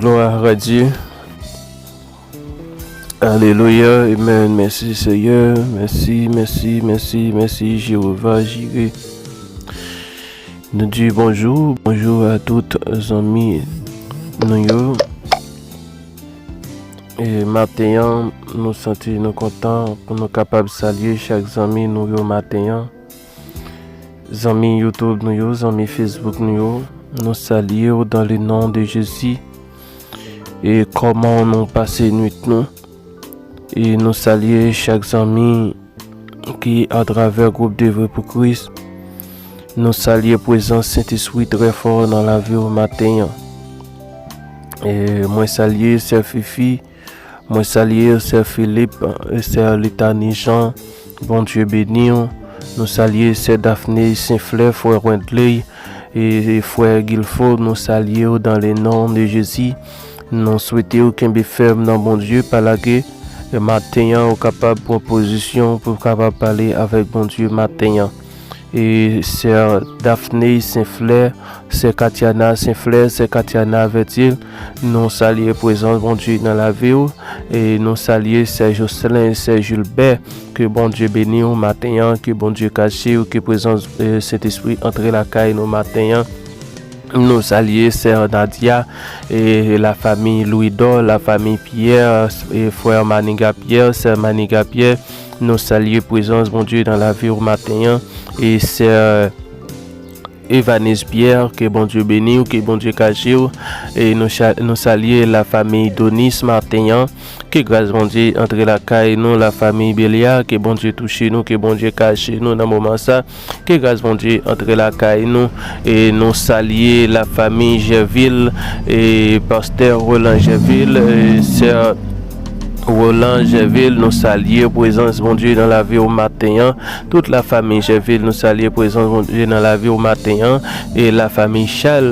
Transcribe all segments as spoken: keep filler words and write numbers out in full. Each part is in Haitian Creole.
Gloire à Dieu. Alelouya. Amen. Mèsi, Seyè. Mèsi, mèsi, mèsi, mèsi, Jewova Jire. Nou di bonjou, bonjou a tout zanmi nou yo. E maten an, nou santi nou kontan pou nou kapab salye chak zanmi nou yo maten an. Zanmi YouTube nou yo, zanmi Facebook nou yo, nou salye w dans le nom de Jésus. E kòman nou pase nwit nou? E nou salye chak zanmi ki atravè gwoup Devwe pou Kris. Nou salye prezans Sentespri trè fò nan lavi w maten an. E mwen salye sè Fifi, mwen salye sè Filip, e sè Letani Jan. Bondye beni w. Nou salye sè Daphné Senflè, frè Wendley, e, e frè Guilford, nou salye w dans le nom de Jésus. Nou swete w kenbe fèm nan Bondye, pa lage. E maten an, ou kapab pran pozisyon pou w kapab pale avèk Bondye maten an. E sè Daphné Senflè, sè Katiana Senflè, sè Katiana Vètil, nou salye prezans Bondye nan lavi w. E nou salye sè Jocelyn, sè Gilbert. Ke Bondye beni w maten an, ke Bondye kache w, ke prezans, e, Sentespri antre lakay nou maten an. Nou salye sè Nadia, e lafanmi Louidor, lafanmi Pierre, e frè Maniga Pierre, sè Maniga Pierre. Nou salye prezans Bondye nan lavi w maten an. E sè Evanise Pierre, ke Bondye beni w, ke Bondye kache w. E nou cha-, nou salye lafanmi Donis maten an. Ke gras Bondye antre lakay nou, lafanmi Belia, ke Bondye touche nou, ke Bondye kache nou nan moman sa. Ke gras Bondye antre lakay nou. E nou salye lafanmi Jèvil, e pastè Roland Jèvil, e sè Roland Jèvil, nou salye prezans Bondye nan lavi w maten an. Tout lafanmi Jèvil, nou salye prezans Bondye nan lavi w maten an. E lafanmi Chal,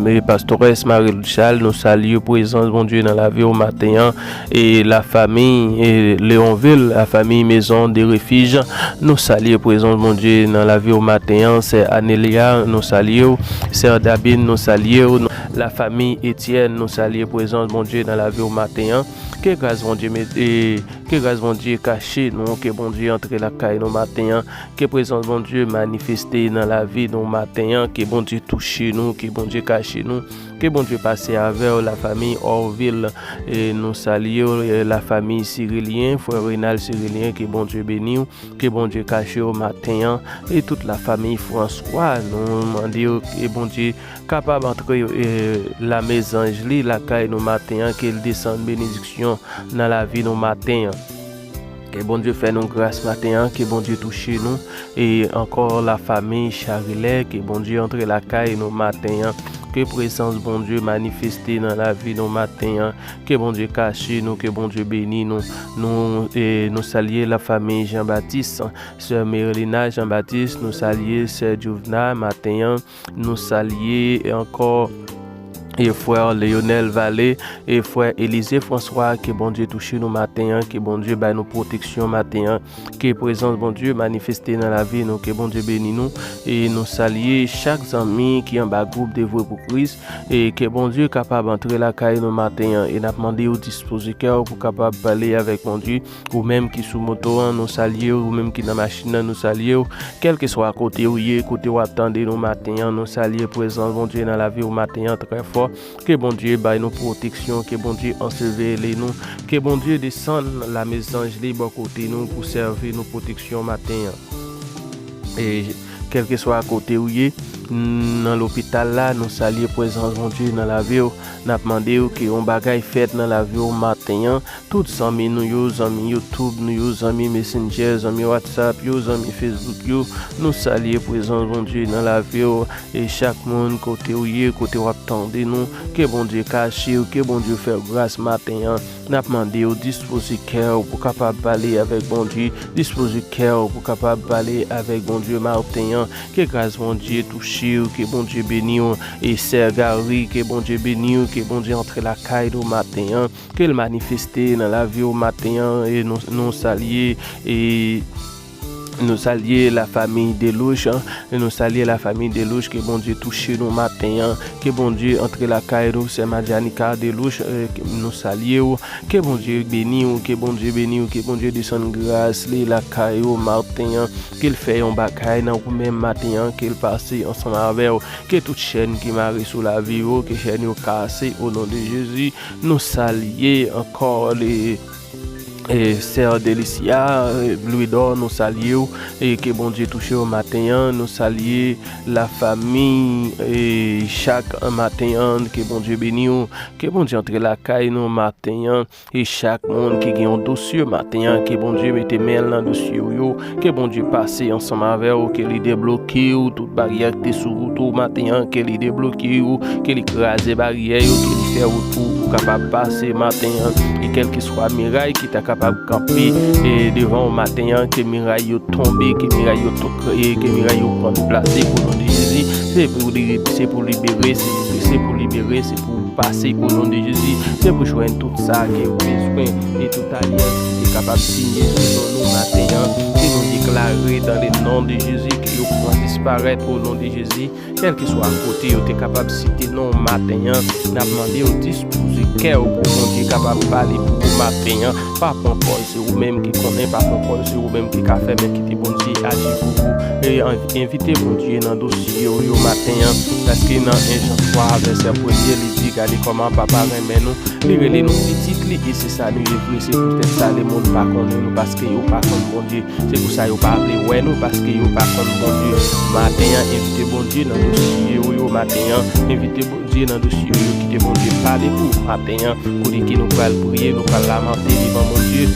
e pastores Marie Chal, nou salye prezans Bondye nan lavi w maten an. E lafanmi, e Leonville, lafanmi Maison de Refuge, nou salye prezans Bondye nan lavi w maten an. Sè Anelia, nou salye w. Sè Dabin, nou salye w. Lafanmi Etienne, nou salye prezans Bondye nan lavi w maten an. Ke gras Bondye met-, e, ke gras Bondye kache nou, ke Bondye antre lakay nou maten an, ke prezans Bondye manifeste nan lavi nou maten an, ke Bondye touche nou, ke Bondye kache nou, ke Bondye pase avè w, lafanmi Orville, e nou salye w, e lafanmi Cyrilien, frè Renald Cyrilien, ke Bondye beni w, ke Bondye kache w maten an, e tout lafanmi François, nou mande w ke Bondye kapab antre, e, lame zanj li lakay nou maten an, ke l desann benediksyon nan lavi nou maten an. Ke Bondye fè nou gras maten an, ke Bondye touche nou, e ankò lafanmi Charilè, ke Bondye antre lakay nou maten an, ke prezans Bondye manifeste nan lavi nou maten an, ke Bondye kache nou, ke Bondye beni nou, nou, e, nou salye lafanmi Jean Baptiste, sè Merlina Jean Baptiste, nou salye sè Juvna maten an, nou salye ankò e frè Leonel Vallée, e frè Elysée François, ke Bondye touche nou maten an, ke Bondye bay nou pwoteksyon maten an, ke prezans Bondye manifeste nan lavi nou, ke Bondye beni nou, e nou salye chak zanmi ki anba gwoup Devwe pou Kris, e ke Bondye kapab antre lakay nou maten an, e n ap mande w dispoze kè w pou kapab pale avèk Bondye, ou menm ki sou moto an, nou salye w, ou menm ki nan machin nan, nou salye w. Kèlkeswa kote w ye, kote w ap tande nou maten an, nou salye prezans Bondye nan lavi w maten an trè fò. Ke Bondye bay nou pwoteksyon, ke Bondye anseveli nou, ke Bondye desann lame zanj li bò kote nou pou sèvi nou pwoteksyon maten an. E kèlkeswa kote w ye, nan lopital la, nou salye prezans Bondye nan lavi w. N ap mande w ke yon bagay fèt nan lavi w maten an. Tout zanmi nou yo, zanmi YouTube nou yo, zanmi Messenger, zanmi WhatsApp yo, zanmi Facebook yo, nou salye prezans Bondye nan lavi w. E chak moun kote w ye, kote w ap tande nou, ke Bondye kache w, ke Bondye fè w gras maten an. N ap mande w dispoze kè w pou kapab pale avèk Bondye, dispoze kè w pou kapab pale avèk Bondye maten an. Ke gras Bondye touche w, ke Bondye beni w. E sè Gary, ke Bondye beni w, ke Bondye antre lakay nou maten an, ke l manifeste nan lavi w maten an. E nou, nou salye, e nou salye la famiy Delouch, nou salye la famiy Delouch, ke Bondye touche nou maten an, ke Bondye antre lakay nou, sè Madjanika Delouch, e, ke nou salye w, ke Bondye beni w, ke Bondye beni w, ke Bondye desann gras li lakay ou maten an, ke l fè yon bagay nan ou menm maten an, ke l pase ansanm avè w, ke tout chèn ki mare sou lavi yo, ke chèn yo kase o non de Jezi. Nou salye ankò le, e, sè Delicia, e, Louidor, nou salye w, e ke Bondye touche w maten an. Nou salye la famiy, e, chak maten an, ke Bondye beni w, ke Bondye antre lakay nou maten an. E chak moun ki gen yon dosye maten an, ke Bondye mete men l nan dosye w yo, ke Bondye pase ansanm avè w, ke li debloke w, tout baryè ki te sou wout ou maten an, ke li debloke w, ke li kraze baryè yo, ke li fè wout pou ou kapab pase maten an. E kèlkeswa miray ki ta kapab kanpe, e, devan w maten an, ke miray yo tonbe, ke miray yo tou-, e, ke miray yo pran deplase, o non de Jezi. Se pou li, se pou libere, se, se pou libere, se pou pase o non de Jezi. Se pou jwenn tout sa ke ou bezwen e tout alyans ki te kapab siyen sou non nou maten an. Ke nou deklare dans le nom de Jésus ke yo pran disparèt o non de Jezi. Kèlkeswa kote yo te kapab site non maten an, n ap mande w dispoze kè w pou Bondye kapab pale pou ou maten an. Pa pran pòz, se ou menm ki konnen, pa pran pòz, se ou menm ki ka fè, men kite Bondye aji pou ou. E an-, envite Bondye nan dosye w yo maten an, paske nan en Jan twa vèsè premye, li di, gade kòman Papa renmen nou, li rele nou pitit li, e se sa nou ye vre. Se poutèt sa lemonn pa konnen nou, paske yo pa konn Bondye. Se pou sa yo pa vle wè nou, paske yo pa konn Bondye. Maten an, envite Bondye nan dosye w yo maten an. Envite Bondye nan dosye w yo, kite Bondye pale pou ou maten an. Kote ke nou pral priye, nou pral lamante devan Bondye.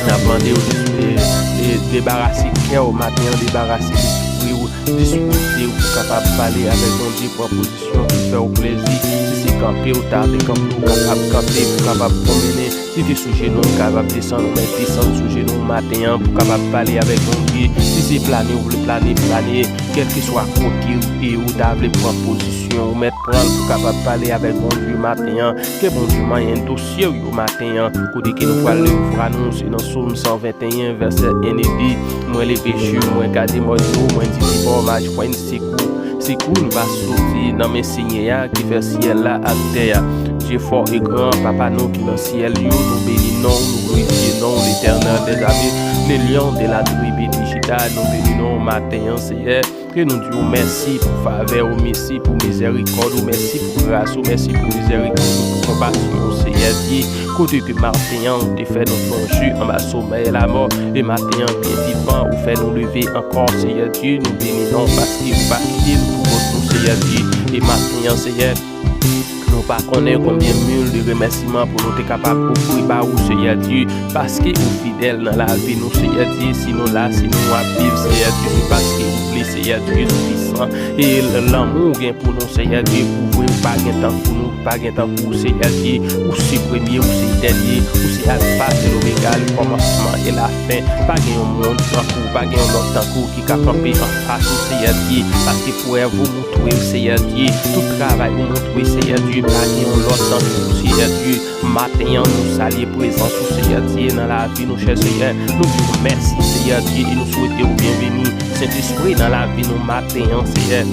N ap mande w de-, de-, debarase kè w maten an, debarase lespri w, dispoze w pou kapab pale avèk Bondye, pran pozisyon ki fè w plezi. Si se kanpe w ta vle kanpe, ou kapab kanpe, ou kapab pwomennen. Si te sou jenou, ou kapab desann, ou mèt desann sou jenou w maten an pou kapab pale avèk Bondye. Si se plane, ou vle plane, plane. Kèlkeswa kote ou ye, ou ta vle pran pozisyon, ou mèt pran l pou kapab pale avèk Bondye maten an. Ke Bondye manyen dosye w yo maten an. Kote ke nou pral leve vwa nou, se nan Sòm san venteyen, vèsè en e de. Mwen leve je mwen, gade mòn yo, mwen di, Seyè, maj pran sekou. Sekou nou va soti nan men Senyè a ki fè syèl la ak tè a. Dye fò e gran, Papa nou ki nan syèl yo, nou beni non w, nou glorifye non w, Letènèl dèzame, le Lyon de la tribi de Jida, nou beni non w maten an, Seyè. Ke nou di w mèsi pou favè w, mèsi pou mizèrikòd ou, mèsi pou gras ou, mèsi pou mizèrikòd ou, pou konpasyon w, Seyè Dye. Kote ke maten an ou te fè nou plonje anba somèy lamò, e maten an byen vivan ou fè nou leve ankò, Seyè Dye. Nou beni non w paske ou pa kite nou pou kont nou, Seyè Dye. E maten an, Seyè, nou pa konnen konbyen mil de remèsiman pou nou te kapab ofri ba ou, Seyè Dye, paske ou fidèl nan lavi nou, Seyè Dye. Si nou la, si nou ap viv, Seyè Dye, se paske ou vle, Seyè Dye Toupisan. E l-, lanmou ou gen pou nou, Seyè Dye, pou vre, ou pa gen tankou nou, pa gen tankou ou, Seyè Dye. Ou se premye, ou se dènye, ou se Alfa, se Lomega, le kòmansman e la fen. Pa gen yon moun tankou ou, pa gen yon lòt tankou ou ki ka kanpe anfas ou, Seyè Dye, paske prèv ou montre w, Seyè Dye, tout travay ou montre, Seyè Dye, pa gen yon lòt tankou ou, Seyè Dye. Maten an, nou salye prezans ou, Seyè Dye, nan lavi nou, chè Seyè. Nou di w mèsi, Seyè Dye, e nou swete w byenveni, Sentespri, nan lavi nou maten an, Seyè.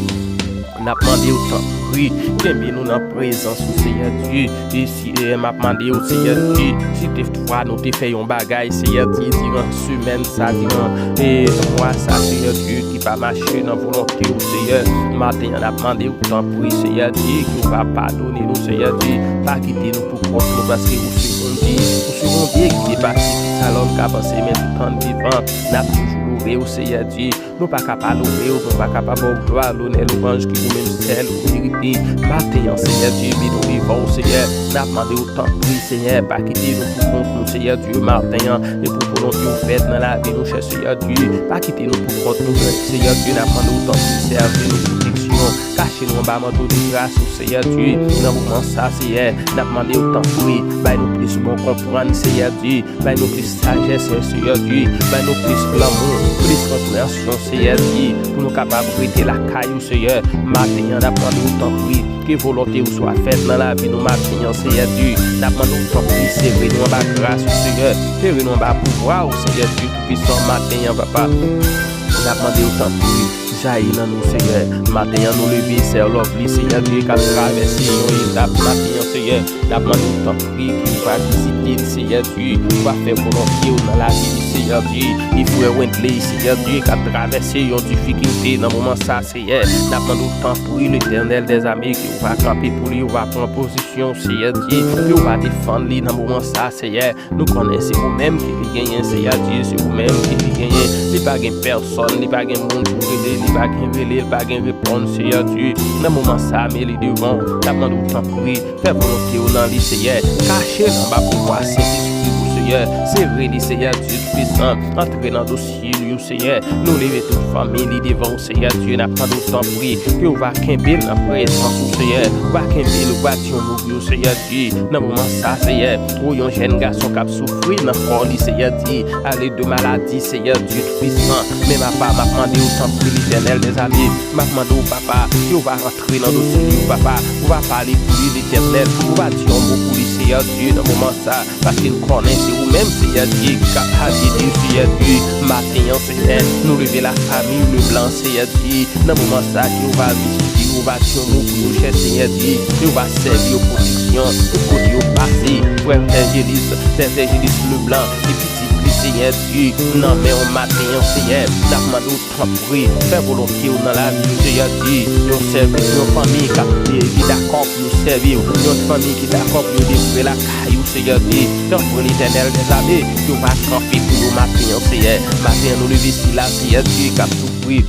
N ap mande w, tanpri, kenbe nou nan prezans ou, Seyè Dye. E si, e m ap mande w, Seyè Dye, si te fwa nou te fè yon bagay, Seyè Dye, diran semèn sa, diran, e mwa sa, Seyè Dye, ki pa mache nan volonte w, Seyè, maten an, n ap mande w, tanpri, Seyè Dye, ke w va padone nou, Seyè Dye. Pa kite nou pou kont nou, paske ou se Bondye, ou se Bondye ki depase tout sa lòm ka panse, men toutan n vivan, n ap toujou adore w, Seyè Dye. Nou pa ka pa louwe w, nou pa ka pa ba w glwa, lonè, lwanj ki pou menm sèl ou merite. Maten an, Seyè Dye, men nou devan w, Seyè. N ap mande w, tanpri, Seyè, pa kite nou pou kont nou, Seyè Dye, maten an. E pou volonte w fèt nan lavi nou, chè Seyè Dye. Pa kite nou pou kont nou, Seyè Dye, n ap mande w, tanpri, sèvi nou pwoteksyon. Kache nou anba manto de gras ou, Seyè Dye. Nan moman sa, Seyè, n ap mande w, tanpri, bay nou plis bon konprann, Seyè Dye. Bay nou plis sajès, Seyè Dye. Bay nou plis lanmou, plis konpreyansyon, Seyè Dye, pou nou kapab rete lakay ou, Seyè. Maten an, n ap mande w, tanpri, ke volonte w swa fèt nan lavi nou maten an, Seyè Dye. N ap mande w, tanpri, sere nou anba gras ou, Seyè. Sere nou anba pouvwa ou, Seyè Dye Toupisan, maten an, papa. N ap mande w, tanpri, jayi nan nou, Seyè. Maten an, nou leve, sè Lovely, Seyè Dye, k ap travèse yon etap maten an, Seyè. N ap mande w, tanpri, ke w va vizite l, Seyè Dye. Ou va fè volonte w nan lavi li, Seyè Dye. E frè Wendley, Seyè Dye, k ap travèse yon difikilte nan moman sa, Seyè. N ap mande w, tanpri, Letènèl dèzame, ke w va kanpe pou li, w va pran pozisyon, Seyè Dye, ke w va defann li nan moman sa, Seyè. Nou konnen se ou menm ki li genyen, Seyè Dye, se ou menm ki li genyen. Li pa gen pèsòn, li pa gen moun pou rele, li pa gen rele, li pa gen reponn, Seyè Dye. Nan moman sa, men li devan w. N ap mande w, tanpri, fè volonte w nan li, Seyè. Kache l anba pouvwa Sentespri ou, Seyè. Sere li, Seyè Dye Toupisan. Antre nan dosye li yo, Seyè. Nou leve tout fanmi li devan w, Seyè Dye. N ap mande w, tanpri, ke w va kenbe l nan prezans ou, Seyè. Ou va kenbe l, ou va di yon mo pou yo, Seyè Dye. Nan moman sa, Seyè, ou yon jèn gason k ap soufri nan kò li, Seyè Dye, ale de maladi, Seyè Dye Toupisan. Men papa, m ap mande w, tanpri, Letènèl dèzame, m ap mande w, papa, ke w va rantre nan dosye li, papa, ou va pale pou li, Letènèl, ou va di yon mo pou li, Seyè Dye, nan moman sa, paske n konnen se ou menm, Seyè Dye, ki kapab ede l, Seyè Dye, maten an, Seyè, nou leve la fanmi Leblanc, Seyè Dye, nan moman sa ke w va vizite yo, w va di yon mo pou yo, chè Seyè Dye, ke w va sèvi yo pwoteksyon, tout kote yo pase. Frè Vèjelis, sè Vèjelis Leblanc, e pitit li, Seyè Dye, nan men w maten an, Seyè, n ap mande w, tanpri, fè volonte w nan lavi yo, Seyè Dye. Yon sèvis, yon fanmi k ap, ki dakò pou yo sèvi w, yon fanmi ki dakò pou yo devwe lakay ou, Seyè Dye. Tanpri, Letènèl dèzame, ke w va kanpe pou yo maten an, Seyè. Maten an, nou leve sila, Seyè Dye, k ap soufri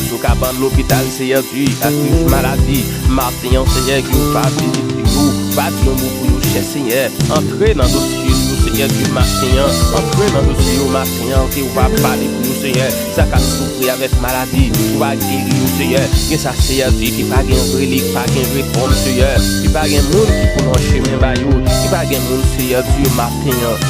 sou kabann lopital, Seyè Dye, akriz maladi. Maten an, Seyè, ke w va vizite yo, va di yon mo pou yo, chè Seyè. Antre nan dosye yo, Seyè Dye, maten an. Antre nan dosye yo, maten an, ke w va pale pou yo, Seyè. Sa k ap soufri avèk maladi, ou va geri yo, Seyè. Gen sa, Seyè Dye, ki pa gen rele, ki pa gen reponn, Seyè. Ki pa gen moun ki pou nan chemen ba yo. Ki pa gen moun, Seyè Dye, maten an.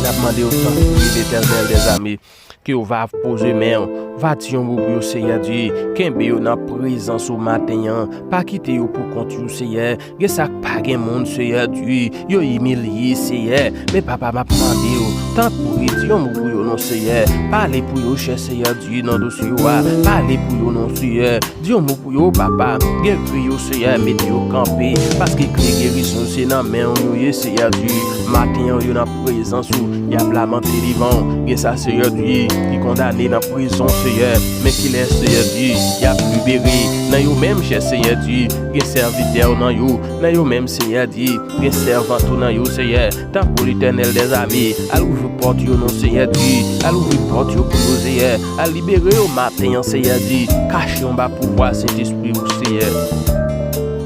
N ap mande w, tanpri, Letènèl dèzame, ke w va poze men w, va di yon mo pou yo, Seyè Dye. Kenbe yo nan prezans ou maten an. Pa kite yo pou kont yo, Seyè. Gen sa k pa gen moun, Seyè Dye. Yo imilye, Seyè. Men papa, m ap mande w, tanpri, di yon mo pou yo non, Seyè. Pale pou yo, chè Seyè Dye, nan dosye yo a. Pale pou yo non, Seyè. Di yon mo pou yo, papa. Geri yo, Seyè, mete yo kanpe. Paske kle gerizon se nan men w yo ye, Seyè Dye. Maten an, yo nan prezans ou, y ap lamante devan w. Gen sa, Seyè Dye, ki kondane nan prizon, Seyè. Men kilè, Seyè Dye, y ap libere? Nan yo menm, chè Seyè Dye, gen sèvitè w nan yo. Nan yo menm, Seyè Dye, gen sèvant ou nan yo, Seyè. Tanpri, Letènèl dèzame, al ouvri pòt yo non, Seyè Dye. Al ouvri pòt yo pou yo, Seyè. Al libere yo maten an, Seyè Dye. Kache yo anba pouvwa Sentespri ou, Seyè.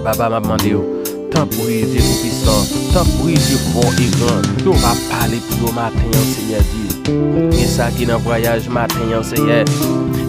Papa, m ap mande w, tanpri, Dye Toupisan, tanpri, Dye fò e gran, ke w va pale pou yo maten an, Seyè Dye. Gen sa ki nan vwayaj maten an, Seyè.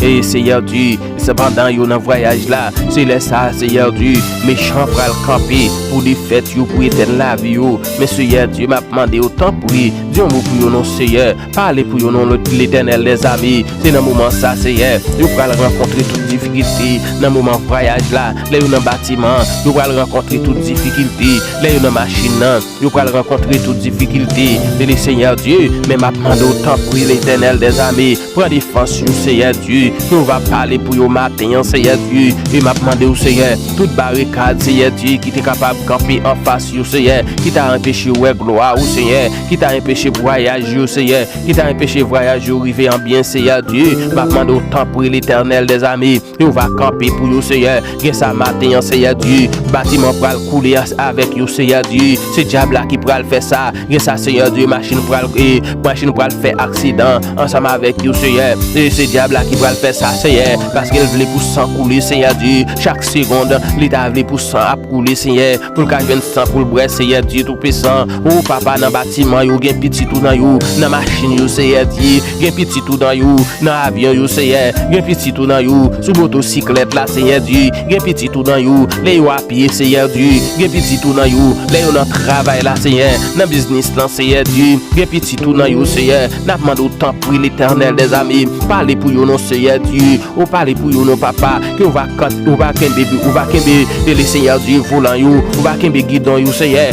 E Seyè Dye, se pandan yo nan vwayaj la, se lè sa, Seyè Dye, mechan pral kanpe pou defèt yo, pou etèn lavi yo. Men Seyè Dye, m ap mande w, tanpri, di yon mo pou yo non, Seyè. Pale pou yo non, Letènèl dèzame. Se nan moman sa, Seyè, yo pral rankontre tout difikilte nan moman vwayaj la. Lè yo nan batiman an, yo pral rankontre tout difikilte. Lè yo nan machin nan, yo pral rankontre tout difikilte. Men Lesenyè Dye, men m ap mande w, tanpri, Letènèl dèzame, pran defans yo, Seyè Dye. Nou va pale pou yo maten an, Seyè Dye. E m ap mande w, Seyè, tout barikad, Seyè Dye, ki te kapab kanpe anfas yo, Seyè, ki ta anpeche yo wè glwa ou, Seyè, ki ta anpeche vwayaj yo, Seyè, ki ta anpeche vwayaj yo rive an byen, Seyè Dye. M ap mande w, tanpri, Letènèl dèzame, yo va kanpe pou yo, Seyè. Gen sa maten an, Seyè Dye, batiman pral koule avèk yo, Seyè Dye. Se dyab la ki pral fè sa. Gen sa, Seyè Dye, machin pral, e, machin pral fè aksidan ansanm avèk yo, Seyè. E se dyab la ki pral fè sa, Seyè, paske l vle pou san koule, Seyè Dye. Chak segonn, li ta vle pou san ap koule, Seyè, pou l ka jwenn san pou l bwè, Seyè Dye Toupisan. O Papa, nan batiman yo, gen pitit ou nan yo, nan machin yo, Seyè Dye, gen pitit ou nan yo, nan avyon yo, Seyè, gen pitit ou nan yo, sou motosiklèt la, Seyè Dye, gen pitit ou nan yo, lè yo ap pye, Seyè Dye, gen pitit ou nan yo, lè yo nan travay la, Seyè, nan biznis lan, Seyè Dye, gen pitit ou nan yo, Seyè. N ap mande w, tanpri, Letènèl dèzame, pale pou yo non, Seyè Dye. Ou pale pou yo non, Papa, ke ou va kant, ou va kenbe, ou va kenbe, e le Seyè Dye, volan yo, ou va kenbe gidon yo, Seyè.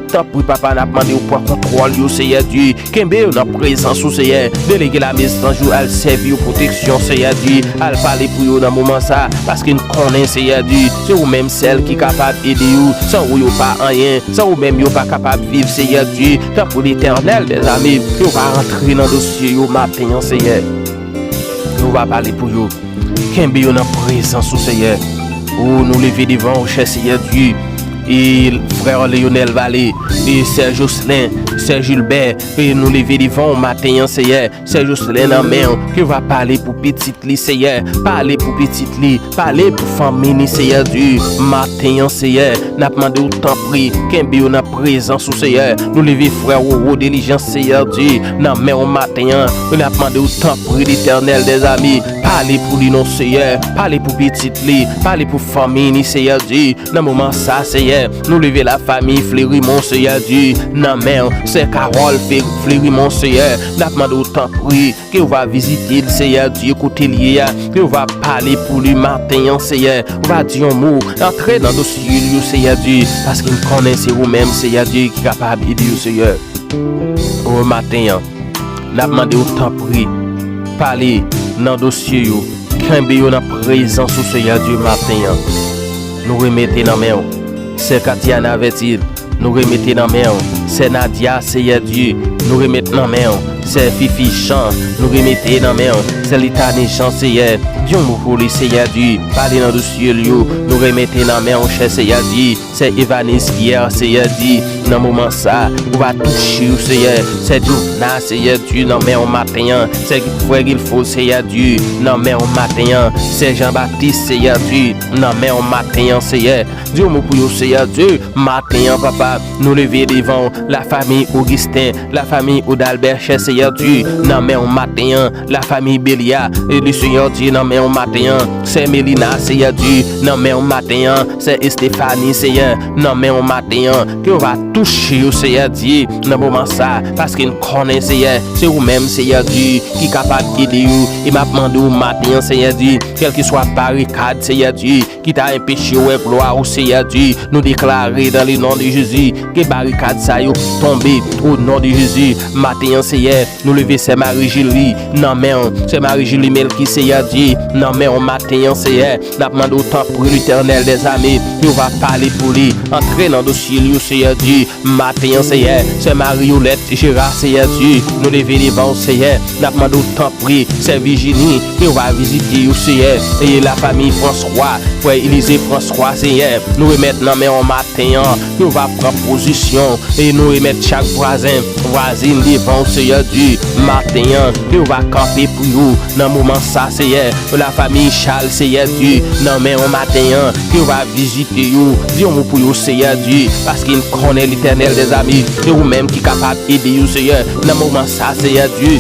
Tanpri, Papa, n ap mande w pran kontwòl yo, Seyè Dye. Kenbe yo nan prezans ou, Seyè. Delege lame zanj ou al sèvi yo pwoteksyon, Seyè Dye. Al pale pou yo nan moman sa, paske n konnen, Seyè Dye, se ou menm sèl ki kapab ede yo. San ou, yo pa anyen. San ou menm, yo pa kapab viv, Seyè Dye. Tanpri, Letènèl dèzame, yo va rantre nan dosye yo maten an, Seyè. Yo va pale pou yo. Kenbe yo nan prezans ou, Seyè. O, nou leve devan ou, chè Seyè Dye. E frè Leonel Vallée, e sè Jocelyn, sè Gilbert, e nou leve devan ou maten an, Seyè. Sè Jocelyn nan men w, ke w va pale pou pitit li, Seyè. Pale pou pitit li, pale pou fanmi li, Seyè Dye. Maten an, Seyè, n ap mande w, tanpri, kenbe yo nan prezans ou, Seyè. Nou leve frè Roro Diligence, Seyè Dye, nan men w maten an. N ap mande w, tanpri, Letènèl dèzame, pale pou li non, Seyè. Pale pou pitit li, pale pou fanmi li, Seyè Dye. Nan moman sa, Seyè, nou leve lafanmi Fleurimond, Seyè Dye, nan men w. Sè Carole Fe-, Fleurimond, Seyè, n ap mande w, tanpri, ke w va vizite l, Seyè Dye, kote l ye a, ke w va pale pou li maten an, Seyè. Ou va di yon mo, antre nan dosye l yo, Seyè Dye, paske n konnen se ou menm, Seyè Dye, ki kapab ede yo, Seyè. O maten an, n ap mande w, tanpri, pale nan dosye yo, kenbe yo nan prezans ou, Seyè Dye, maten an. Nou remete nan men w sè Katiana Vertil, nou remete nan men w sè Nadia, Seyè Dye, nou remete nan men w sè Fifi Jean, nou remete nan men w sè Litani Jean, Seyè. Di yon mo pou li, Seyè Dye, pale nan dosye l yo, nou remete nan men w, chè Seyè Dye. Sè Evanise Pierre, Seyè Dye, nan moman sa, ou va touche yo, Seyè. Sè Djouvna, Seyè Dye, nan men w maten an. Sè frè Guilford, Seyè Dye, nan men w maten an. Sè Jean Baptiste, Seyè Dye, nan men w maten an, Seyè. Di yon mo pou yo, Seyè Dye, maten an, Papa, nou leve devan w, lafanmi Augustin, lafanmi Odalbert, chè Seyè Dye, nan men w maten an. Lafanmi Belia, e le Seyè Dye, nan men w maten an. Sè Melina, Seyè Dye, nan men w maten an. Sè Estefani, Seyè, nan men w maten an. Ke w va touche yo, Seyè Dye, nan moman sa, paske n konnen, Seyè, se ou menm, Seyè Dye, ki kapab ede yo. E m ap mande w maten an, Seyè Dye, kèlkeswa barikad, Seyè Dye, ki ta enpeche yo wè glwa ou, Seyè Dye, nou deklare dans le nom de Jésus ke barikad sa yo tonbe, o non de Jezi. Maten an, Seyè, nou leve sè Marie Julie nan men w. Sè Marie Julie Melky, Seyè Dye, nan men w maten an, Seyè. N ap mande w, tanpri, Letènèl dèzame, ke w va pale pou li. Antre nan dosye li yo, Seyè Dye, maten an, Seyè. Sè Marie Yolette Gérard, Seyè Dye, nou leve devan w, Seyè. N ap mande w, tanpri, sè Virginie, ke w va vizite yo, Seyè. E lafanmi François, frè Elysée François, Seyè, nou remèt nan men w maten an, ke w va pran pozisyon. E nou remèt chak vwazen, vwazin devan w, Seyè Dye, maten an, ke w va kanpe pou yo nan moman sa, Seyè. Lafanmi Charles, Seyè Dye, nan men w maten an, ke w va vizite yo. Di yon mo pou yo, Seyè Dye, paske n konnen, Letènèl dèzame, se ou menm ki kapab ede yo, Seyè, nan moman sa, Seyè Dye.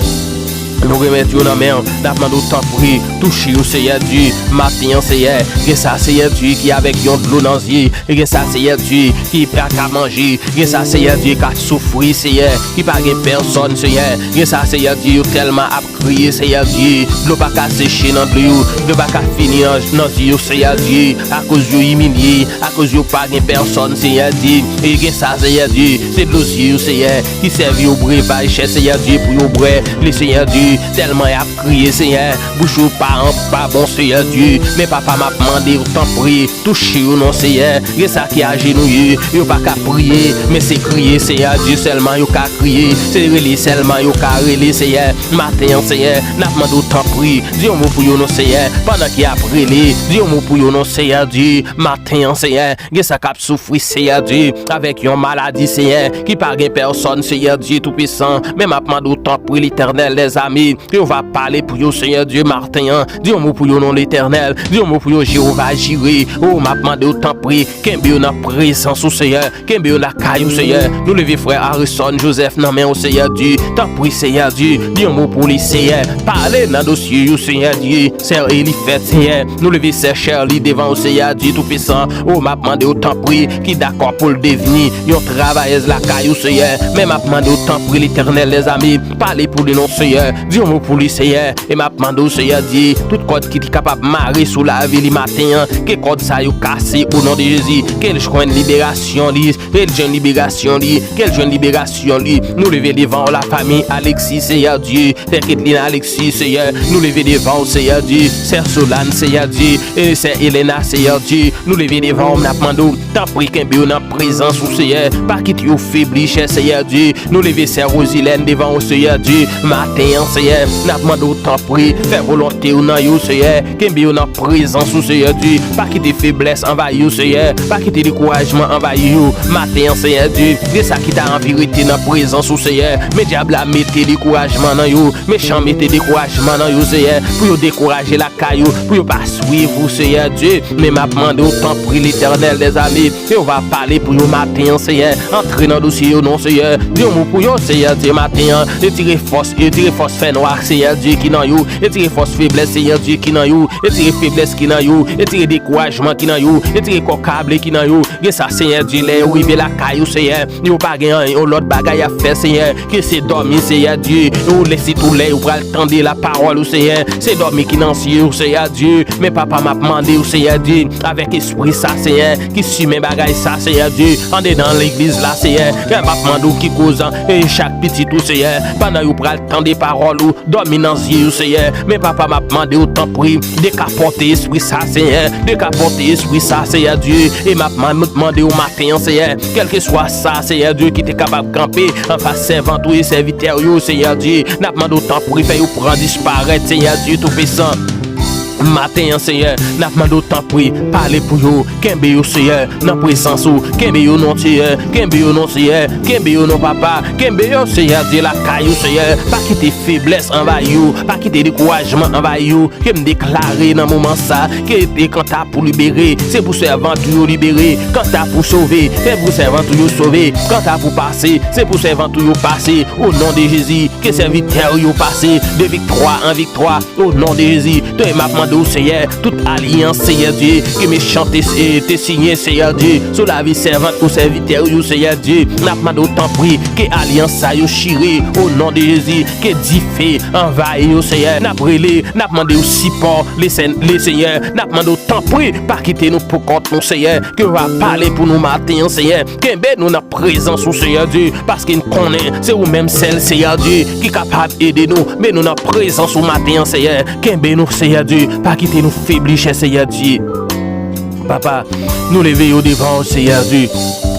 Nou remèt yo nan men w, n ap mande w, tanpri, touche yo, Seyè Dye, maten an, Seyè. Gen sa, Seyè Dye, ki avèk yon dlo nan zye, e gen sa, Seyè Dye, ki pa ka manje, gen sa, Seyè Dye, k ap soufri, Seyè, ki pa gen pèsòn, Seyè. Gen sa, Seyè Dye, yo tèlman ap kriye, Seyè Dye, dlo pa ka seche nan dlo yo, dlo pa ka fini nan, nan zye yo, Seyè Dye, akoz yo imilye, akoz yo pa gen pèsòn, Seyè Dye. E gen sa, Seyè Dye, se dlo zye yo, Seyè, ki sèvi yo brevaj chè, Seyè Dye, pou yo bwè. Le Seyè Dye, Dye, tèlman y ap kriye, Seyè, bouch yo pa, pa bon, Seyè Dye. Men papa, m ap mande w, tanpri, touche yo non, Seyè. Gen sa ki ajenouye, yo pa ka priye, men se kriye, Seyè Dye, sèlman yo ka kriye. Se rele sèlman yo ka rele, Seyè. Maten an, Seyè, n ap mande w, tanpri, di yon mo pou yo non, Seyè. Pandan ki y ap rele, di yon mo pou yo non, Seyè Dye. Maten an, Seyè, gen sa k ap soufri, Seyè Dye, avèk yon maladi, Seyè, ki pa gen pèsòn, Seyè Dye Toupisan. Men m ap mande w, tanpri, Letènèl dèzame, ke w va pale pou yo, Seyè Dye, maten an. Di yon mo pou yo non, Letènèl. Di yon mo pou yo, Jewova Jire. O, m ap mande w, tanpri, kenbe yo nan prezans ou, Seyè. Kenbe yo lakay ou, Seyè. Nou leve frè Harrison Joseph nan men w, Seyè Dye. Tanpri, Seyè Dye, di yon mo pou li, Seyè. Pale nan dosye yo, Seyè Dye. Sè Elifèt, Seyè. Nou leve sè Shirley devan w, Seyè Dye Toupisan. O, m ap mande w, tanpri, ki dakò pou l devni yon travayèz lakay ou, Seyè. Men m ap mande w, tanpri, Letènèl dèzame, pale pou li non, Seyè. Di yon mo pou li, Seyè. E m ap mande w, Seyè Dye, tout kòd ki te kapab mare sou lavi li maten an, ke kòd sa yo kase, o non de Jezi. Ke l jwenn liberasyon li, ke l jwenn liberasyon li, ke l jwenn liberasyon li. Nou leve devan w lafanmi Alexis, Seyè Dye. Sè Ketlin Alexis, Seyè, nou leve devan w, Seyè Dye. Sè Solane, Seyè Dye, e sè Elena, Seyè Dye, nou leve devan w, n ap mande w, tanpri, kenbe yo nan prezans ou, Seyè. Pa kite yo febli, chè Seyè Dye. Nou leve sè Rosilèn devan w, Seyè Dye. Maten an, Seyè, n ap mande w, tanpri, fè volonte w nan yo, Seyè. Kenbe yo nan prezans ou, Seyè Dye. Pa kite feblès anvayi yo, Seyè. Pa kite dekourajman anvayi yo. Maten an, Seyè Dye, gen sa ki ta anvi rete nan prezans ou, Seyè. Men dyab la mete dekourajman nan yo. Mechan mete dekourajman nan yo, Seyè. Pou yo dekouraje lakay yo. Pou yo pa swiv ou, Seyè Dye. Men m ap mande w, tanpri, Letènèl dèzame, ke w va pale pou yo maten an, Seyè. Antre nan dosye yo non, Seyè. Di yon mo pou yo, Seyè Dye, maten an. Retire fòs, retire fòs fènwa, Seyè Dye, ki nan yo. Retire fòs feblès, Seyè Dye, ki nan yo. Retire feblès ki nan yo. Retire dekourajman ki nan yo. Retire kò kable ki nan yo. Gen sa, Seyè Dye, lè yo rive lakay ou, Seyè, yo pa gen yon lòt bagay y ap fè, Seyè, ke se dòmi, Seyè Dye. Yo lè, sitou lè yo pral tande lapawòl ou, Seyè, se dòmi ki nan zye yo, Seyè Dye. Men papa, m ap mande w, Seyè Dye, avèk espri sa, Seyè, ki simen bagay sa, Seyè Dye, andedan legliz la, Seyè, m ap mande w ki koz, e chak pitit ou, Seyè, pandan yo pral tande pawòl ou, dòmi nan zye yo, Seyè. Men papa, m ap mande w, tanpri, dekapòte espri sa, Seyè. Dekapòte espri sa, Seyè Dye. E m ap ma-, mande w maten an, Seyè. Kèlkeswa sa, Seyè Dye, ki te kapab kanpe anfas sèvant ou e sèvitè w yo, Seyè Dye. N ap mande w, tanpri, fè yo pran disparèt, Seyè Dye Toupisan. Maten an, Seyè, n ap mande w, tanpri, pale pou yo, kenbe yo, Seyè, nan prezans ou, kenbe yo non, Seyè, kenbe yo non, Seyè, kenbe yo non, papa, kenbe yo, Seyè Dye, lakay ou, Seyè, pa kite feblès anvayi yo, pa kite dekourajman anvayi yo, ke m deklare nan moman sa, ke te kanta pou libere, se pou sèvant ou yo libere, kanta pou sove, se pou sèvant ou yo sove, kanta pou pase, se pou sèvant ou yo pase, o non de Jezi, ke sèvitè ou yo pase, de viktwa an viktwa, o non de Jezi, Seyè, m ap mande w, Seyè, tout alyans, Seyè Dye, ke mechan te, e, te siyen, Seyè Dye, sou lavi sèvant ou sèvitè ou yo, Seyè Dye, n ap mande w, tanpri, ke alyans sa yo chire, o non de Jezi, ke dife anvayi yo, Seyè, n ap rele, n ap mande w sipò, le Sen-, le Seyè, n ap mande w, tanpri, pa kite nou pou kont nou, Seyè, ke w va pale pou nou maten an, Seyè, kenbe nou nan prezans ou, Seyè Dye, paske n konnen se ou menm sèl, Seyè Dye, ki kapab ede nou. Men nou nan prezans ou maten an, Seyè. Kenbe nou, Seyè Dye. Pa kite nou febli, chè Seyè Dye. Papa, nou leve yo devan ou, Seyè Dye.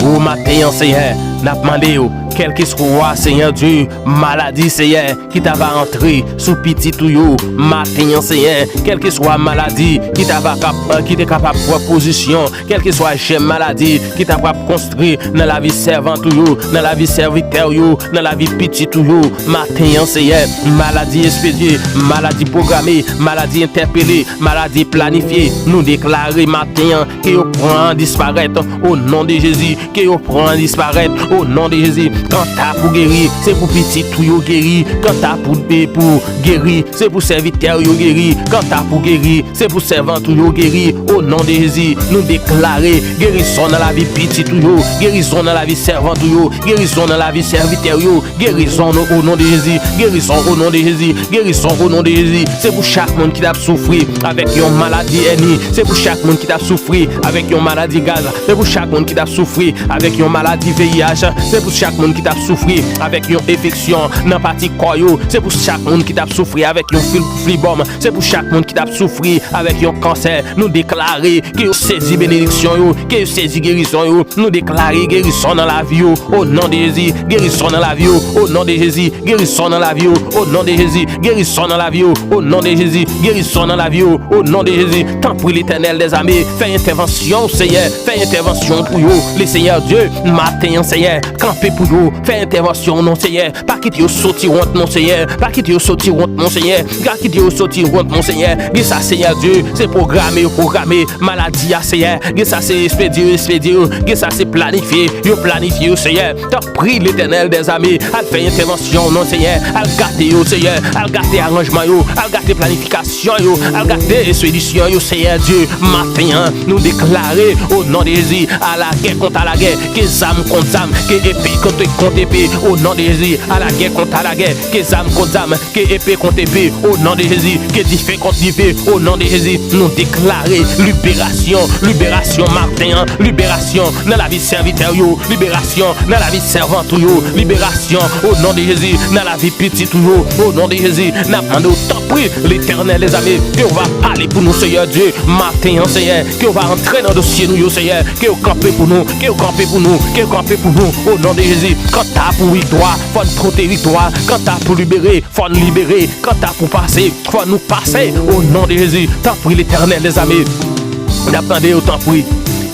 O maten an, Seyè, n ap mande yo, kèlkeswa, Seyè Dye, maladi, Seyè, ki ta va antre sou pitit ou yo maten an, Seyè, kèlkeswa maladi ki ta va kap-, ki te kapab pran pozisyon, kèlkeswa jèm maladi ki ta pran konstwi nan lavi sèvant ou yo, nan lavi sèvitè w yo, nan lavi pitit ou yo, maten an, Seyè, maladi espedye, maladi pwograme, maladi entèpele, maladi planifye, nou deklare maten an ke yo pran disparèt, o non de Jezi, ke yo pran disparèt, o non de Jezi. Kanta pou geri, se pou pitit ou yo geri. Kanta pou, e, pou geri, se pou sèvitè ou yo geri. Kanta pou geri, se pou sèvant ou yo geri. O non de Jezi, nou deklare gerizon nan lavi pitit ou yo, gerizon nan lavi sèvant ou yo, gerizon nan lavi sèvitè ou yo, gerizon o non de Jezi, gerizon o non de Jezi, gerizon o non de Jezi. Se pou chak moun ki t ap soufri avèk yon maladi èni, se pou chak moun ki t ap soufri avèk yon maladi gaz, se pou chak moun ki t ap soufri avèk yon maladi V I H, se pou chak moun ki t ap soufri avèk yon enfeksyon nan pati kò yo. Se pou chak moun ki t ap soufri avèk yon fib-, fibwòm. Se pou chak moun ki t ap soufri avèk yon kansè. Nou deklare ke yo sezi benediksyon yo, ke yo sezi gerizon yo. Nou deklare gerizon nan lavi yo, o non de Jezi. Gerizon nan lavi yo, o non de Jezi. Gerizon nan lavi yo, o non de Jezi. Gerizon nan lavi yo, o non de Jezi. Gerizon nan lavi yo, o non de Jezi. Tanpri, Letènèl dèzame, fè entèvansyon, Seyè. Fè entèvansyon pou yo. Le Seyè Dye, maten an, Seyè, kanpe pou yo. Fè entèvansyon, non, Seyè. Pa kite yo soti wont, non, Seyè. Pa kite yo soti wont, non, Seyè. Pa kite yo soti wont, non, Seyè. Gen sa, Seyè Dye, se pwograme yo pwograme maladi a, Seyè. Gen sa, se espedye yo espedye yo. Gen sa, se planifye yo planifye yo, Seyè. Tanpri, Letènèl dèzame, al fè entèvansyon, non, Seyè. Al gate yo, Seyè. Al gate aranjman yo. Al gate planifikasyon yo. Al gate espedisyon yo, Seyè Dye. Maten an, nou deklare, o non de Jezi, alagè kont alagè, ke zam kont zam, ke epe kont, kont epe, o non de Jezi, alagè kont alagè, ke zam kont zam, ke epe kont epe, o non de Jezi, ke dife kont dife, o non de Jezi, nou deklare liberasyon, liberasyon maten an, liberasyon nan lavi sèvitè yo, liberasyon nan lavi sèvant ou yo, liberasyon, o non de Jezi, nan lavi pitit ou yo, o non de Jezi, n ap mande w, tanpri, Letènèl dèzame, ke w va pale pou nou, Seyè Dye, maten an, Seyè, ke w va antre nan dosye nou yo, Seyè, ke w kanpe pou nou, ke w kanpe pou nou, ke w kanpe pou nou, o non de Jezi. Kanta pou viktwa, fò n pote viktwa. Kanta pou libere, fò n libere. Kanta pou pase, fò nou pase, o non de Jezi. Tanpri, Letènèl dèzame, n ap mande w, tanpri,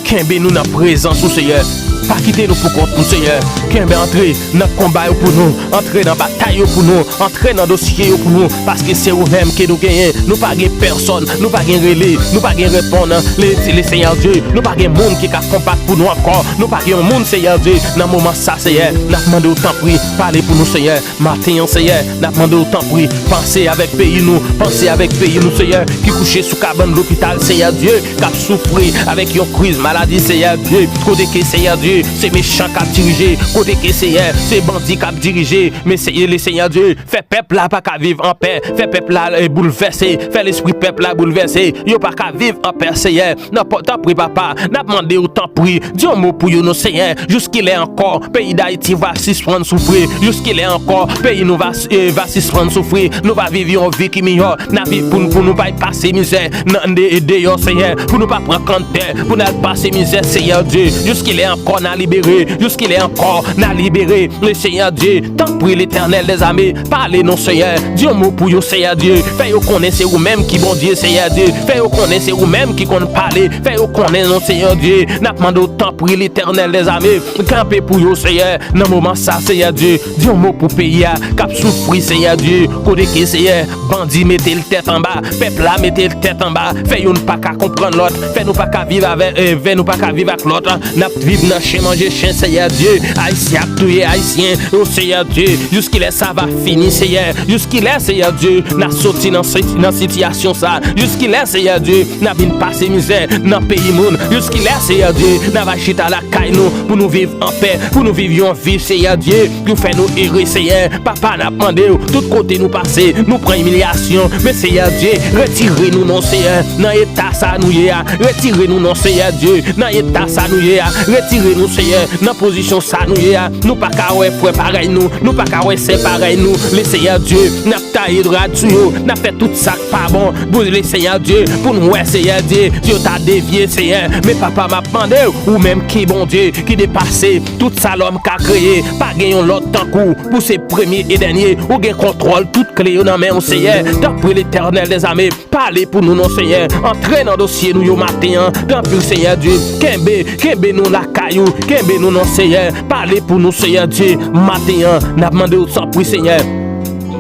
kenbe nou nan prezans ou, Seyè. Pa kite nou pou kont nou, Seyè. Kenbe, antre nan konba yo pou nou, antre nan batay yo pou nou, antre nan dosye yo pou nou, paske se ou menm ke nou genyen. Nou pa gen pèsòn, nou pa gen rele, nou pa gen reponn. Le, le Seyè Dye, nou pa gen moun ki ka konbat pou nou ankò. Nou pa gen yon moun, Seyè Dye, nan moman sa, Seyè, n ap mande w, tanpri, pale pou nou, Seyè. Maten an, Seyè, n ap mande w, tanpri, panse avèk peyi nou, panse avèk peyi nou, Seyè, ki kouche sou kabann lopital, Seyè Dye, k ap soufri avèk yon kriz maladi, Seyè Dye, kote ke, Seyè Dye, se mechan k ap dirije, kote ke, Seyè, se bandi k ap dirije, men Seyè, le Seyè Dye, fè pèp la pa ka viv an pè, fè pèp la, eh, boulvèse, fè lespri pèp la boulvèse, yo pa ka viv an pè, Seyè. Nan pò, tanpri, papa, n ap mande w, tanpri, di yon mo pou yo, non, Seyè. Jiskilè ankò peyi Dayiti va sispann soufri? Jiskilè ankò peyi nou va, eh, va sispann soufri? Nou va viv yon vi ki miyò. N a viv pou, pou nou pa pase mizè nan de, deyò, Seyè. Pou nou pa pran kanntè, pou n al pase mizè, Seyè Dye. Jiskilè ankò n a libere? Jiskilè ankò n a libere? Le Seyè Dye, tanpri, Letènèl dèzame, pale non, Seyè. Di yon mo pou yo, Seyè Dye. Fè yo konnen se ou menm ki Bondye, Seyè Dye. Fè yo konnen se ou menm ki konn pale. Fè yo konnen non, Seyè Dye. N ap mande w, tanpri, Letènèl dèzame, kanpe pou yo, Seyè. Nan moman sa, Seyè Dye, di yon mo pou peyi a k ap soufri, Seyè Dye. Kote ke, Seyè, bandi mete l tèt anba, pèp la mete l tèt anba, fè youn pa ka konprann lòt, fè nou pa ka viv avè, eh, fè nou pa ka viv ak lòt. N ap viv nan chen manje chen, Seyè Dye. Ayisyen ap touye Ayisyen, o Seyè Dye. Jiskilè sa va fini, Seyè? Jiskilè, Seyè Dye, n a soti nan si-, nan sitiyasyon sa? Jiskilè, Seyè Dye, n a vin pase mizè nan peyi moun? Jiskilè, Seyè Dye, n a va chita lakay nou pou nou viv an pè, pou nou viv yon vi, Seyè Dye, pou fè nou ere, Seyè? Papa, n ap mande w, tout kote nou pase, nou pran imilyasyon. Men, Seyè Dye, retire nou non, Seyè, nan eta sa nou ye a. Retire nou non, Seyè Dye, nan eta sa nou ye a. Retire nou, Seyè, nan pozisyon sa nou ye a. Nou pa ka wè frè parèy nou, nou pa ka wè sè parèy nou. Le Seyè Dye, n ap taye rad sou yo, n ap fè tout sa k pa bon. Pou le Seyè Dye, pou n wè, Seyè Dye, si yo ta devye, Seyè. Men, papa, m ap mande w, ou menm ki Bondye, ki depase tout sa lòm ka kreye, pa gen yon lòt tankou, pou se premye e dènye. Ou gen kontwòl tout kle yo nan men w, Seyè. Tanpri, Letènèl dèzame, pale pou nou non, Seyè. Antre nan dosye nou yo maten an. Tanpri, Seyè Dye, kenbe, kenbe nou lakay ou, kenbe nou non, Seyè. Pale pou nou, Seyè Dye, maten an. N ap mande w, tanpri, Seyè,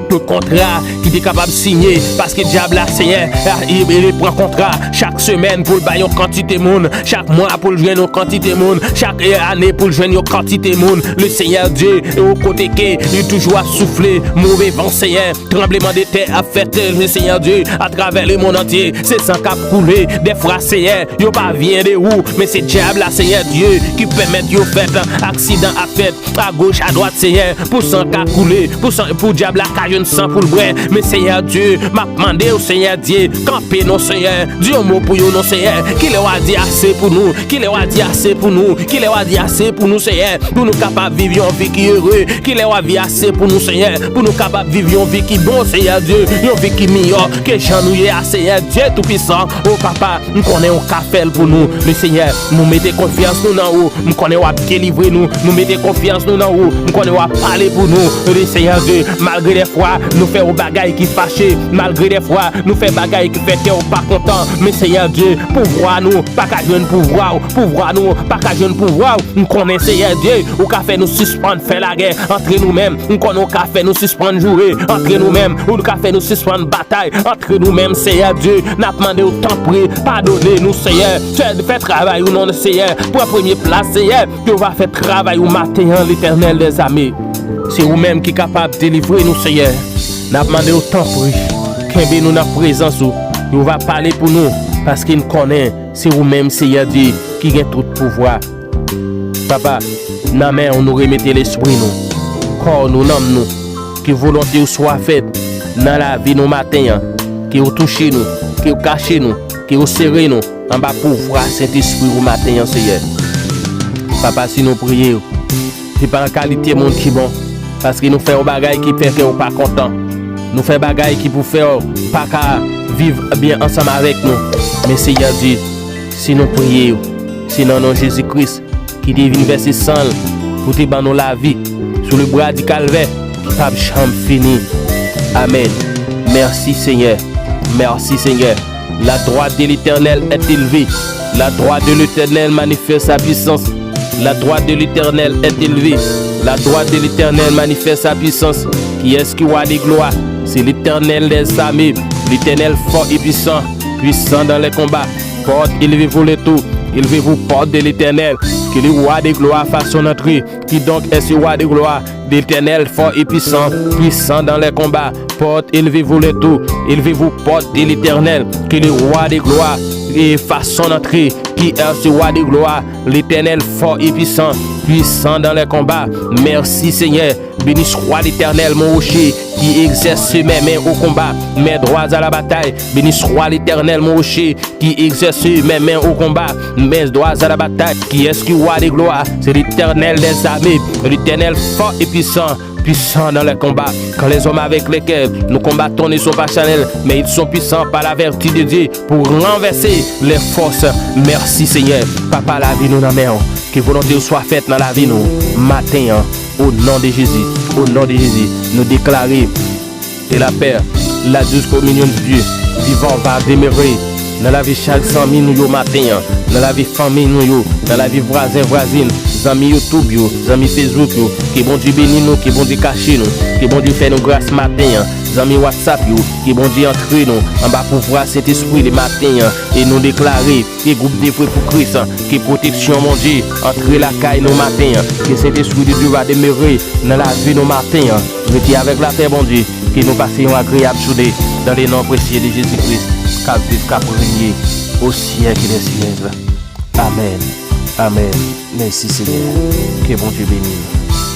pou kontra ki te kapab sinye, paske dyab la, Seyè, a, li, li pran kontra chak semèn pou l bay yon kantite moun, chak mwa pou l jwenn yon kantite moun, chak, e, ane pou l jwenn yon kantite moun. Le Seyè Dye, e o kote ke li toujou ap soufle move van, Seyè, tranbleman de tè ap fèt, le Seyè Dye, atravè lemonn antye, se san k ap koule. Dèfwa, Seyè, yo pa vyen de ou, men se dyab la, Seyè Dye, ki pèmèt yo fèt. Aksidan ap fèt agoch, adwat, Seyè, pou san ka koule, pou san, pou dyab la ka San pou l bwè. Men Senyè Dye, m ap mande w, Senyè Dye, kanpe non, Senyè. Di yon mo pou yo non, Senyè. Kilè w a di ase pou nou? Kilè w a di ase pou nou? Kilè w a di ase pou nou, Senyè? Pou nou kapab viv yon vi ki ere. Kilè w a di ase pou nou, Senyè? Pou nou kapab viv yon vi ki bon, Senyè Dye. Yon vi ki miyò ke jan nou ye a, Senyè Dye Toupisan. O Papa, m konnen w ka fè l pou nou. Men Senyè, nou mete konfyans nou nan ou. M konnen w ap delivre nou. Nou mete konfyans nou nan ou. M konnen w ap pale pou nou. Wi, Senyè Dye, malgre dèfwa nou fè yon bagay ki fache, malgre dèfwa nou fè bagay ki fè kè w pa kontan, men Senyè Dye, pouvwa nou pa ka jwenn pouvwa w. Pouvwa nou pa ka jwenn pouvwa w. M konnen, Senyè Dye, ou ka fè nou sispann fè lagè antre nou menm. M konnen ou ka fè nou sispann joure antre nou menm. Ou ka fè nou sispann batay antre nou menm, Senyè Dye. N ap mande w, tanpri, padone nou, Senyè. Fè, fè travay ou non, Senyè. Pran premye plas, Senyè. Ke w va fè travay ou maten an, Letènèl dèzame. Se ou menm ki kapab delivre nou, Senyè. N ap mande w, tanpri, kenbe nou nan prezans ou. Ou va pale pou nou, paske n konnen se ou menm, Senyè Dye, ki gen tout pouvwa. Papa, nan men w nou remete lespri nou, kò nou, nanm nou. Ke volonte w swa fèt nan lavi nou maten an. Ke w touche nou, ke w kache nou, ke w sere nou anba pouvwa Sentespri ou maten an, Senyè. Papa, si nou priye w, se pa an kalite moun ki bon, paske nou fè yon bagay ki fè kè w pa kontan. Nou fè bagay ki pou fè w pa ka viv byen ansanm avèk nou. Men Senyè Dye, si nou priye w, se nan non Jezi Kris ki te vin vèse san l pou te ban nou lavi sou le bra di Kalvè ki p ap janm fini. Amèn. Mèsi, Senyè. Mèsi, Senyè. La droite de l'Éternel est élevée. La droite de l'Éternel manifeste sa puissance. La droite de l'Éternel est élevée. La droite de l'Éternel manifeste sa puissance. Qui est-ce qui roi de gloire? C'est l'Éternel des armées. L'Éternel fort et puissant, puissant dans les combats. Portes, élevez-vous les tours, élevez-vous, portes de l'Éternel. Que le roi de gloire fasse son entrée. Qui donc est ce roi de gloire? L'Éternel fort et puissant, puissant dans les combats. Portes, élevez-vous les tours, élevez-vous, portes de l'Éternel. Que le roi de gloire, eh, fasse son entrée. Qui est ce roi de gloire? L'Éternel fort et puissant, puissant dans les combats. Merci Seigneur. Béni soit l'Éternel, mon rocher, qui exerce mes mains au combat, mes doigts à la bataille. Béni soit l'Éternel, mon rocher, qui exerce mes mains au combat, mes doigts à la bataille. Qui est-ce qui roi de gloire? C'est l'Éternel des armées, l'Éternel fort et puissant, puissant dans les combats. Quand les hommes avec lesquels nous combattons ne sont pas charnels, mais ils sont puissants par la vertu de Dieu pour renverser les forces. Merci Seigneur. Papa, lavi nou nan men w. Ke volonte w swa fèt nan lavi nou maten an. O non de Jezi, o non de Jezi, nou deklare ke lapè, la douce communion de Dieu vivant va demeurer nan lavi chak zanmi nou yo maten an, nan lavi fanmi nou yo, nan lavi vwazen, vwazin, zanmi YouTube yo, zanmi Facebook yo. Ke Bondye beni nou, ke Bondye kache nou, ke Bondye fè nou gras maten an. Zanmi WhatsApp yo, ke Bondye antre nou anba pouvwa Sentespri li maten an, e nou deklare ke gwoup Devwe pou Kris, ke pwoteksyon Bondye antre lakay nou maten an, ke Sentespri de Dye va demere nan lavi nou maten an. Rete avèk lapè Bondye, ke nou pase yon agreyab jounen, dans le nom précieux de Jésus-Christ, k ap viv, k ap renye au siècle des siècles. Amèn. Amèn. Mèsi Senyè. Ke Bondye beni nou.